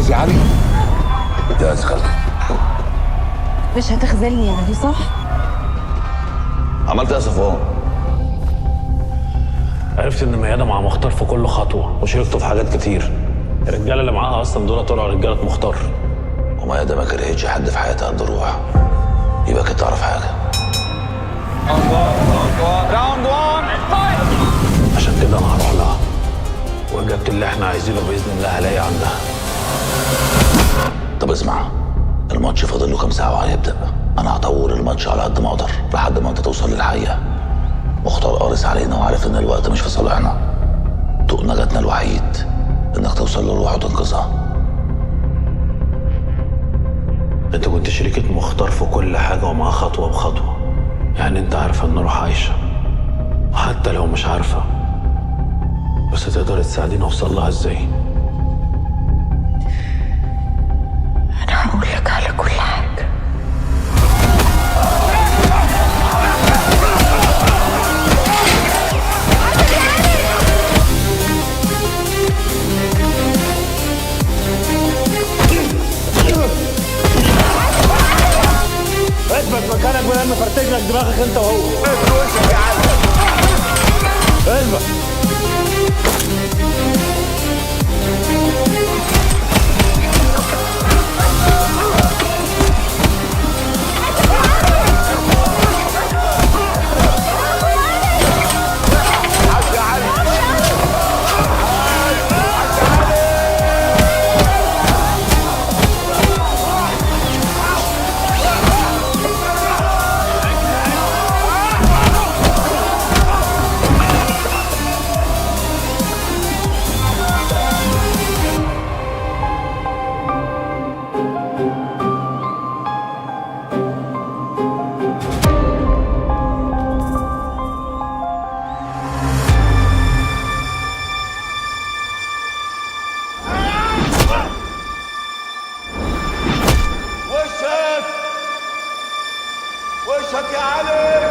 جاهز يا علي؟ جاهز خالتي. مش هتخذلني يعني صح؟ عملت ايه يا صفوان؟ عرفت ان ميادة مع مختار في كل خطوة وشاركته في حاجات كتير. الرجالة اللي معاها اصلا دول طلعوا رجاله مختار. وميادة ما كرهتش حد في حياتها قد روح، يبقى كنت تعرف حاجة. round 1 fight. عشان كده انا هروح لها، واجابه اللي احنا عايزينه باذن الله هلاقي عندها. طب اسمع، الماتش فاضل له كام ساعة وهيبدا. انا هطول الماتش على قد ما اقدر لحد ما انت توصل للحقيقة. مختار قارص علينا وعارف ان الوقت مش في صالحنا. طوق نجاتنا الوحيد انك توصل لروح وتنقذها. انت كنت شريكة مختار في كل حاجة ومعاه خطوة بخطوة، يعني انت عارفه ان روح عايشه، وحتى لو مش عارفه بس تقدر تساعديني اوصل لها ازاي. انا هقول لك على كل حاجة. اثبت مكانك بدل ما فرتج لك دماغك انت وهو. وشك يا علي. اثبت. يا علي. وشك وشك يا علي.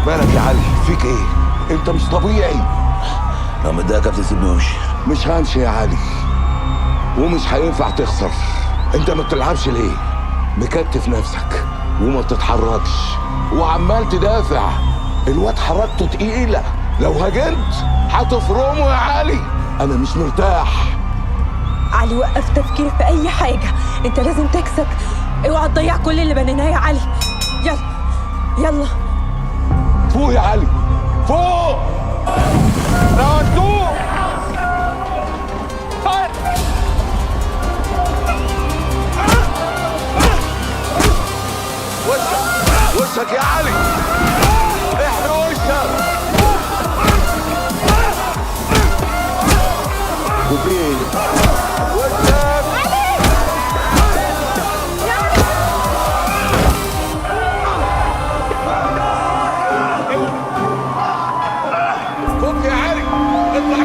مالك يا علي؟ فيك ايه؟ انت مش طبيعي. لو متضايق يا كابتن سيبني وامشي. مش همشي يا علي، ومش هينفع تخسر. انت ما بتلعبش ليه؟ مكتف نفسك وما بتتحركش وعمال تدافع. الواد حركته تقيلة، لو هاجمت هتفرمه يا علي. انا مش مرتاح. علي وقف تفكير في اي حاجة، انت لازم تكسب. اوعى تضيع كل اللي بنيناه يا علي. يلا يلا فوق يا علي، فوق. round 2 fight. وشك وشك يا علي، احمي وشك. وفين وشك؟ فك يا علي، اطلع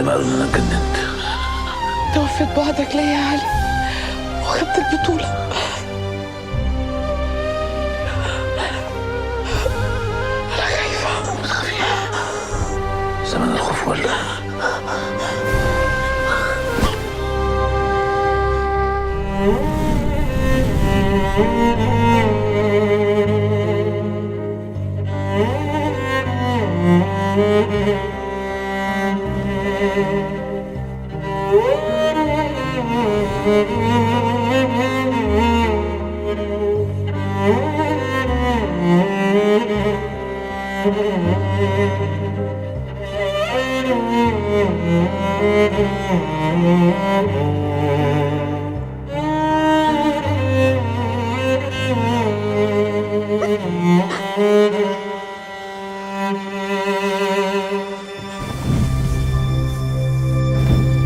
لحد ما قالوا ان انا اتجننت. توفيت بعدك ليا يا علي وخدت البطولة. أنا خايفة. ما تخافيش، زمان الخوف ولا.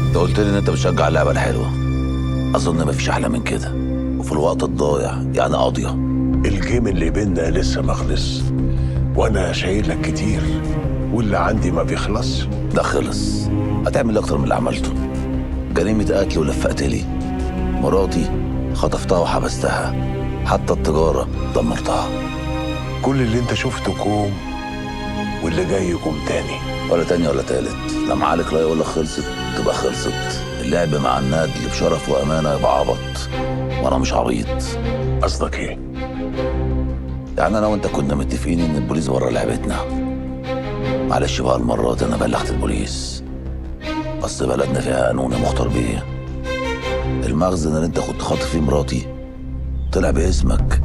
انت قلت لي ان انت بتشجع اللعبة الحلوة، اظن مفيش احلى من كده، وفي الوقت الضايع يعني قاضيه. ال game اللي بينا لسه ما خلص، وانا شايل لك كتير، واللي عندي ما بيخلص. ده خلص، هتعمل اكتر من اللي عملته. جريمة قتل ولفقت لي مراتي، خطفتها وحبستها، حتى التجارة دمرتها. كل اللي انت شفته كوم، واللي جاي كوم تاني. ولا تاني ولا تالت، لما عقلك لا يقول لك خلصت تبقى خلصت. اللعب مع الندل بشرف وامانه يبقى عبط، وانا مش عبيط. قصدك ايه؟ يعني انا وانت كنا متفقين ان البوليس بره لعبتنا. معلش بقى المرة دي انا بلغت البوليس، اصل بلدنا فيها قانون يا مختار بيه. المخزن اللي انت كنت خاطف فيه مراتي طلع باسمك.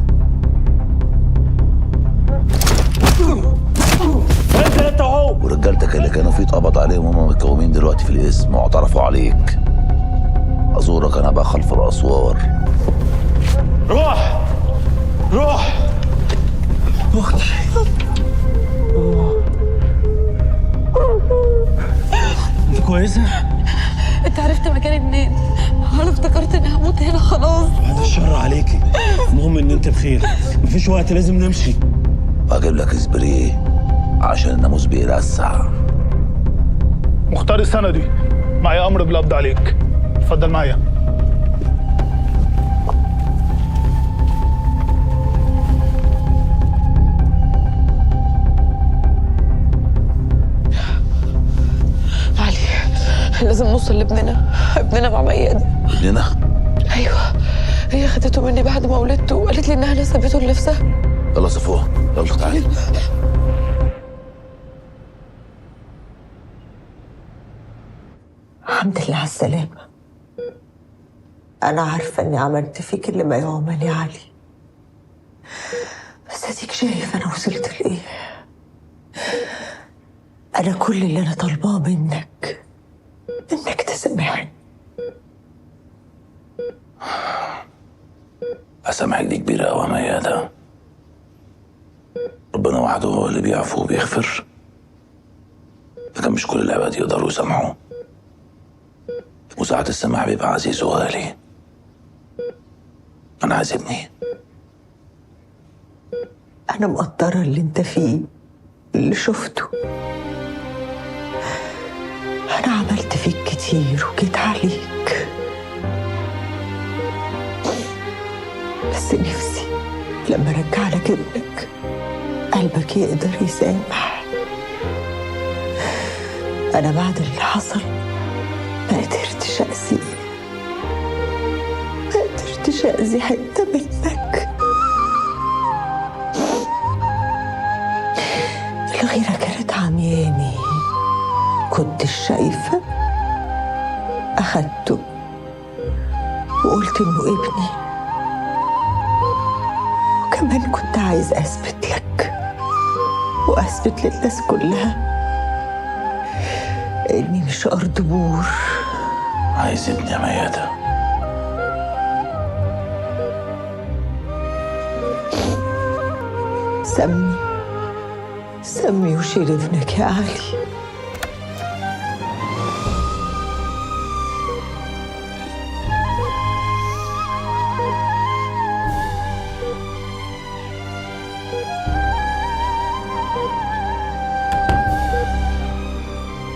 انت وهو ورجالتك اللي كانوا فيه اتقبض عليهم وهم متكومين دلوقتي في الاسم واعترفوا عليك. ازورك انا بقى خلف الاسوار. روح روح اختي. انت كويسة؟ انت عرفت مكاني منين؟ انا افتكرت اني هموت هنا خلاص. بعد الشر عليكي، المهم ان انت بخير. مفيش وقت، لازم نمشي. واجيب لك سبراي عشان الناموس بيلسع. مختار السندي، معايا امر بالقبض عليك، اتفضل معايا. علي لازم نوصل لابننا، ابننا مع ميادة. ابننا؟ ايوه، هي خدته مني بعد ما ولدته وقالت لي انها نسبته لنفسها. يلا صفوه، يلا تعالي. الحمد لله على السلامة. أنا عارفة إني عملت فيك اللي ما يعمل يا علي، بس أديك شايف أنا وصلت لإيه. أنا كل اللي أنا طالباه منك إنك تسامحني. أسامحك دي كبيرة أوي يا ميادة. ربنا وحده هو اللي بيعفو وبيغفر، لكن مش كل العباد يقدروا يسامحوا، وساعات السماح بيبقى عزيز وغالي. أنا عايز ابني. أنا مقدرة اللي أنت فيه، اللي شفته. أنا عملت فيك كتير وجيت عليك، بس نفسي لما أرجع لك ابنك قلبك يقدر يسامح. أنا بعد اللي حصل ما قدرتش أذي، ما قدرتش أذي حتة منك. الغيرة كانت عمياني، كنت شايفة، أخدته وقلت إنه ابني، وكمان كنت عايز أثبت لك وأثبت للناس كلها إني مش أرض بور. عايز ابني يا ميادة. سمي سمي وشيل ابنك يا علي.